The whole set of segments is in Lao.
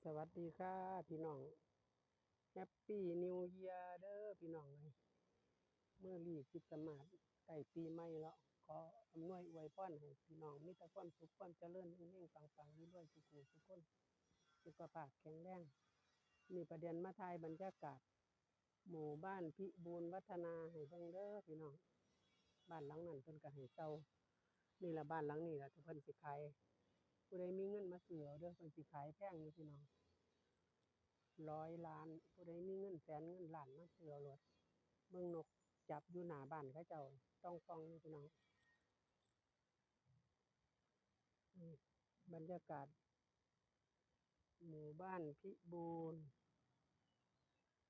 ສະຫວັດດີຄ່ະພີ່ນ້ອງ Happy New Year ເດີພີ່ນ້ອງເອີຍ Merry Christmas ໃກ້ປີໃໝ່ແລ້ວ ຂໍອຳນວຍອວຍພອນໃຫ້ພີ່ນ້ອງມີແຕ່ຄວາມສຸກຄວາມຈະເລີນ ເຮັງໆ ປັງໆ ລວຍໆ ທຸກຜູ້ທຸກຄົນ ສຸຂະພາບແຂງແຮງ. ນີ້ປາແດນມາຖ່າຍບັນຍາກາດ ໝູ່ບ້ານພິບູນວັດທະນາໃຫ້ເບິ່ງເດີພີ່ນ້ອງ ບ້ານຫຼັງນັ້ນເພິ່ນກໍໃຫ້ເຊົ່າ ນີ້ລະບ້ານຫຼັງນີ້ລະທີ່ເພິ່ນຊິຂາຍ ຜູ້ໃດມີເງິນມາຊື້ເອົາເດີ ເພິ່ນຊິຂາຍແພງຢູ່ພີ່ນ້ອງ ຮ້ອຍລ້ານ ຜູ້ໃດມີເງິນແສນເງິນລ້ານມາຊື້ເອົາໂລດ ເບິ່ງນົກຈັບຢູ່ໜ້າບ້ານເຂົາເຈົ້າ ຕ້ອງປ່ອງຢູ່ພີ່ນ້ອງ. ນີ້ບັນຍາກາດ ໝູ່ບ້ານພິບູນ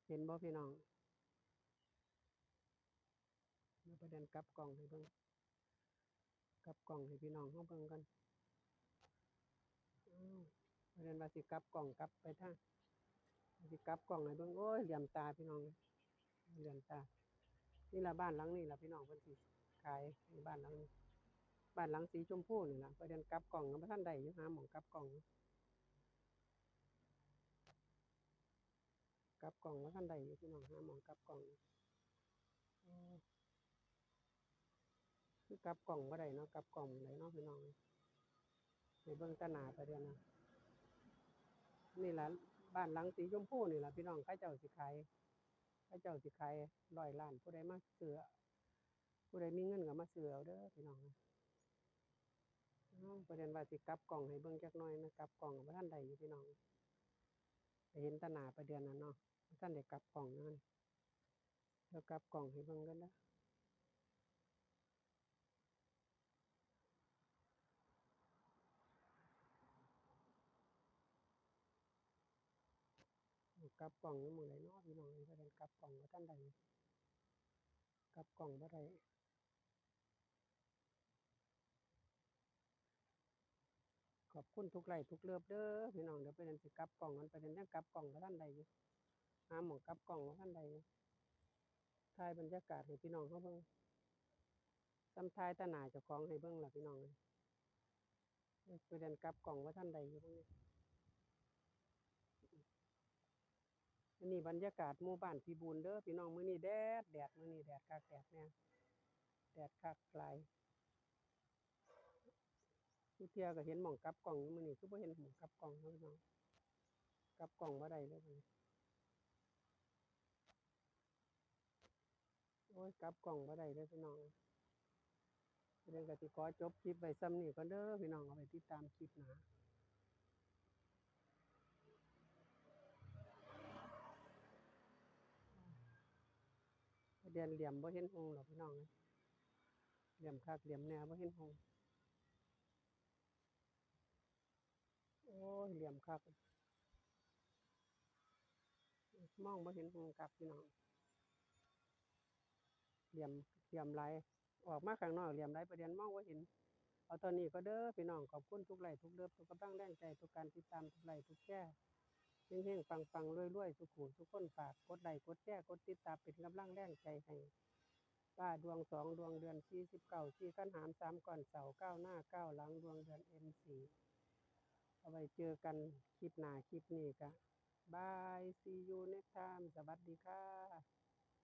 ເຫັນບໍ່ພີ່ນ້ອງ? ດຽວປາແດນກັບກ້ອງໃຫ້ເບິ່ງ ກັບກ້ອງໃຫ້ພີ່ນ້ອງເຮົາເບິ່ງກ່ອນ ອ້າວ ປາແດນວ່າຊິກັບກ້ອງກັບໄປທາງ ຊິກັບກ້ອງໃຫ້ເບິ່ງ ໂອ້ຍ ຫຼຽມຕາພີ່ນ້ອງ ຫຼຽມຕາ. ນີ້ລະບ້ານຫຼັງນີ້ລະພີ່ນ້ອງ ເພິ່ນຊິຂາຍ ນີ້ບ້ານຫຼັງນີ້ ບ້ານຫຼັງສີຊົມພູນີ້ລະ ປາແດນກັບກ້ອງຍັງບໍ່ທັນໄດ້ຢູ່ ຫາໝ່ອງກັບກ້ອງຢູ່ ກັບກ້ອງບໍ່ທັນໄດ້ຢູ່ພີ່ນ້ອງ ຫາໝ່ອງກັບກ້ອງ ໂອ້ ຄືກັບກ້ອງບໍ່ໄດ້ເນາະ ກັບກ້ອງບໍ່ໄດ້ເນາະພີ່ນ້ອງ ໃຫ້ເບິ່ງຕາໜ້າປາແດນນະ. ນີ້ລະບ້ານຫຼັງສີຊົມພູນີ້ລະພີ່ນ້ອງ ເຂົາເຈົ້າຊິຂາຍ ເຂົາເຈົ້າຊິຂາຍຮ້ອຍລ້ານ ຜູ້ໃດມາຊື້ ຜູ້ໃດມີເງິນກໍມາຊື້ເອົາເດີພີ່ນ້ອງ. ເອົາ ປາແດນວ່າຊິກັບກ້ອງໃຫ້ເບິ່ງຈັກໜ້ອຍນະ ກັບກ້ອງບໍ່ທັນໄດ້ຢູ່ພີ່ນ້ອງ ໄດ້ເຫັນແຕ່ໜ້າປາແດນນະເນາະ ບໍ່ທັນໄດ້ກັບກ້ອງນະ ດຽວກັບກ້ອງໃຫ້ເບິ່ງກ່ອນເດີ. ກັບກ້ອງຢູ່ໝ່ອງໃດເນາະພີ່ນ້ອງເອີຍ ປາແດນກັບກ້ອງບໍ່ທັນໄດ້ ກັບກ້ອງບໍ່ໄດ້. ຂອບຄຸນທຸກໄລ້ທຸກເລີບເດີພີ່ນ້ອງ ດຽວປາແດນຊິກັບກ້ອງກ່ອນ ປາແດນຍັງກັບກ້ອງບໍ່ທັນໄດ້ຢູ່ ຫາໝ່ອງກັບກ້ອງບໍ່ທັນໄດ້ຢູ່ ຖ່າຍບັນຍາກາດໃຫ້ພີ່ນ້ອງເຮົາເບິ່ງ ສ່ຳຖ່າຍແຕ່ໜ້າເຈົ້າຂອງໃຫ້ເບິ່ງລະພີ່ນ້ອງເອີຍ. ປາແດນກັບກ້ອງບໍ່ທັນໄດ້ຢູ່ເບິ່ງນີ້ ອັນນີ້ບັນຍາກາດໝູ່ບ້ານພິບູນເດີພີ່ນ້ອງ ມື້ນີ້ແດດ ແດດ ມື້ນີ້ແດດຄັກແດດແນ່ ແດດຄັກຫຼາຍ. ທຸກເທື່ອກໍເຫັນໝ່ອງກັບກ້ອງຢູ່ ມື້ນີ້ຄືບໍ່ເຫັນໝ່ອງກັບກ້ອງເນາະພີ່ນ້ອງ ກັບກ້ອງບໍ່ໄດ້ເລີຍ ໂອ້ຍ ກັບກ້ອງບໍ່ໄດ້ເດີພີ່ນ້ອງ. ປາແດນກໍຊິຂໍຈົບຄລິບໄວ້ສ່ຳນີ້ກ່ອນເດີພີ່ນ້ອງ ເອົາໄວ້ຕິດຕາມຄລິບໜ້າ. ປາແດນຫຼຽມບໍ່ເຫັນຮຸ່ງດອກພີ່ນ້ອງເອີຍ ຫຼຽມຄັກຫຼຽມແນ່ບໍ່ເຫັນຮຸ່ງ. ໂອ້ຍ ຫຼຽມຄັກ ມອງບໍ່ເຫັນຮຸ່ງຄັກພີ່ນ້ອງ ຫຼຽມ ຫຼຽມຫຼາຍ ອອກມາຂ້າງນອກຫຼຽມຫຼາຍ ປາແດນມອງບໍ່ເຫັນ. ເອົາເທົ່ານີ້ກໍເດີພີ່ນ້ອງ ຂອບຄຸນທຸກໄລ້ທຸກເລີບ ທຸກກຳລັງແຮງໃຈ ທຸກການຕິດຕາມ ທຸກໄລ້ທຸກແຊ ເຮັງໆ ປັງໆ ລວຍໆ ທຸກຜູ້ທຸກຄົນ ຝາກກົດໄລ້ກົດແຊ ກົດຕິດຕາມ ເປັນກຳລັງແຮງໃຈໃຫ້ ປ້າດວງສອງດວງ ເດືອນສີ່ສິບເກົ້າ ສີ່ຄັນຫາມ ສາມກ້ອນເສົາ ກ້າວໜ້າກ້າວຫຼັງ ດວງເດືອນເອັມສີ່ ເອົາໄວ້ເຈີກັນຄລິບໜ້າ ຄລິບນີ້ກະບາຍ see you next time ສະຫວັດດີຄ່ະ.